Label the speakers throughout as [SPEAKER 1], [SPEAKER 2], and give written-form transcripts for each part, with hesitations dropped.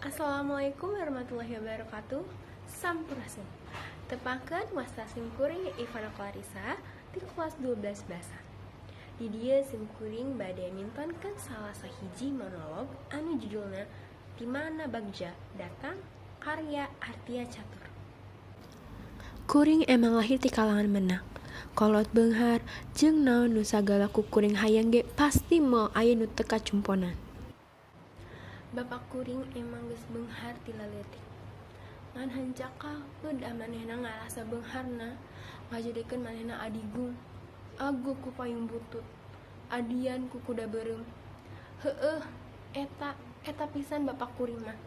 [SPEAKER 1] Assalamualaikum warahmatullahi wabarakatuh. Sampurasun. Tepangkeun wasta simkuring Ivana Clarissa di kelas 12 Basa. Di dieu simkuring bade mintonkeun salah sahiji monolog anu judulna Di Mana Bagja Datang karya Artia Catur. Kuring emang lahir ti kalangan menak. Kolot beunghar jeung naon nu sagala ku kuring hayang ge pasti moal aya nu teu kacumponan. Bapak kuring emang geus beunghar ti laleutik. Ngan hanjakal peudah manehna ngarasa beungharna ngajadikeun manehna adigung. Aguh ku payung butut, adian ku kuda beureum. Heueuh, eta pisan bapak kuring mah.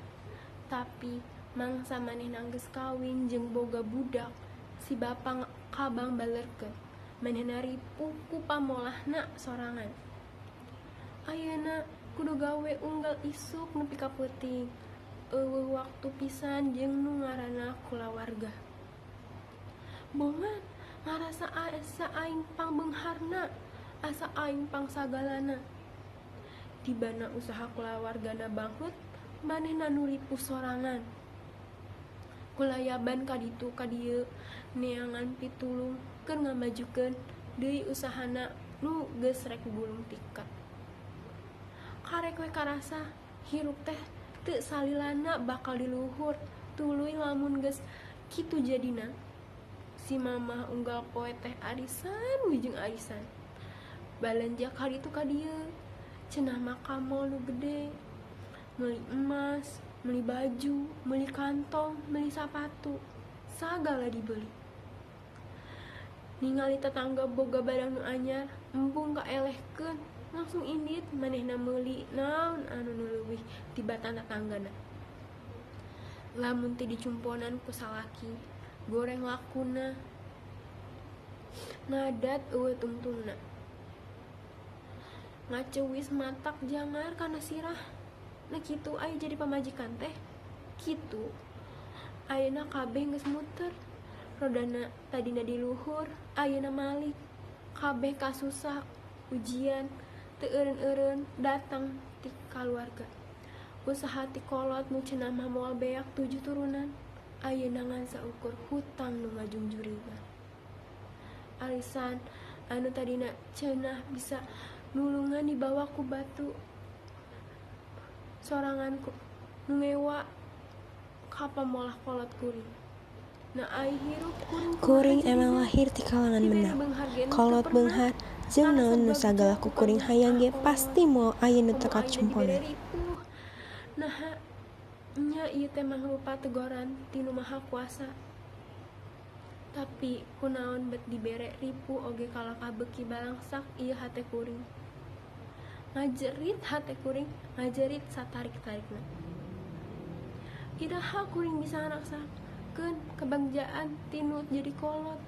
[SPEAKER 1] Tapi mangsa manehna geus kawin jeung boga budak, si bapa kabang balerkeun. Manehna ripuh ku pamolahna sorangan. Ayeuna kudu gawe unggal isuk nepi ka peuting. Euweuh waktu pisan jeung nu ngaranna kulawarga. Bongan ngarasa asa aing pangbeungharna, asa aing pangsagalana. Tibana usaha kulawargana bangkrut, manehna nu ripuh sorangan. Kulayaban ka ditu ka dieu neangan pitulung keur ngamajukeun deui usahana nu geus rek gulung tikar. Karek we karasa hirup teh teu salilana bakal di luhur, tuluy lamun geus kitu jadina. Si mamah unggal poe teh arisan wijeng arisan. Balanja ka ditu ka dieu, cenah mah ka mall nu gede. Meuli emas, meuli baju, meuli kantong, meuli sapatu, sagala dibeli. Ningali tetangga boga barang nu anyar, embung kaelehkeun, langsung indit manehna meuli naon anu nu leuwih tibatan tetanggana. Lamun teu dicumponan ku salaki, goreng lakuna, ngadat euweuh tungtungna. Ngaceuwis matak jangar kana sirah. Nah kitu aya jadi pamajikan teh. Kitu. Ayeuna kabeh geus muter. Rodana tadina di luhur, ayeuna malik. Kabeh kasusah, ujian teu eureun-eureun datang ti kaluarga. Usaha ti kolot nu cenah mah moal beak 7 turunan, ayeuna ngan saukur hutang nu ngajungjurigan. Arisan anu tadina cenah bisa nulungan dibawa ku batu sorangan ku nu ngewa ka pamolah kolot kuring. Nah, ai hirup kuring
[SPEAKER 2] Kuring emang lahir ti kalangan
[SPEAKER 1] Dibere
[SPEAKER 2] menak.
[SPEAKER 1] beunghar ge nu
[SPEAKER 2] Kolot
[SPEAKER 1] teu pernah.
[SPEAKER 2] beunghar jeung naon nu
[SPEAKER 1] Ngarasa
[SPEAKER 2] sagala
[SPEAKER 1] bagja
[SPEAKER 2] ku
[SPEAKER 1] ku
[SPEAKER 2] kuring
[SPEAKER 1] pamolahna
[SPEAKER 2] hayang ge
[SPEAKER 1] kolot.
[SPEAKER 2] pasti moal aya nu teu
[SPEAKER 1] Komo ayeuna dibere
[SPEAKER 2] kacumponan.
[SPEAKER 1] ripuh. Naha nya ieu teh mangrupa tegoran ti Nu Maha Kuasa. Tapi kunaon bet dibere ripuh oge kalakah beuki balangsak ieu hate kuring. Ngajerit hate kuring, ngajerit satarik-tarikna. Iraha kuring bisa ngaraksakeun kebagjaan ti nu jadi kolot.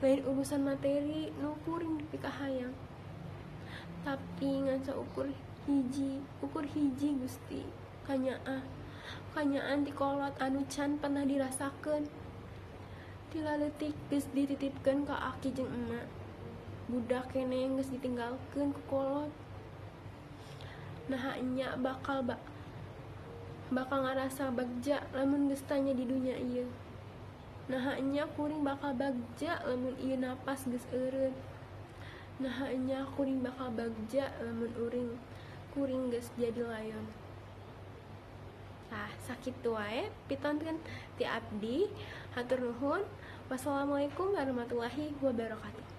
[SPEAKER 1] Lain urusan materi nu kuring dipikahayang. Tapi ngan saukur hiji, ukur hiji Gusti, kanyaah. Kanyaan ti kolot anu can pernah dirasakeun. Ti laleutik geus dititipkeun ka aki jeung emak. Budak keneh geus ditinggalkeun ku kolot. Naha nya bakal ngarasa bagja lamun geus tanya di dunya ieu. Naha nya kuring bakal bagja lamun ieu napas geus eureun. Naha nya kuring bakal bagja lamun kuring geus jadi layon. Tah, sakitu wae pitonton ti abdi. Hatur nuhun. Wassalamualaikum warahmatullahi wabarakatuh.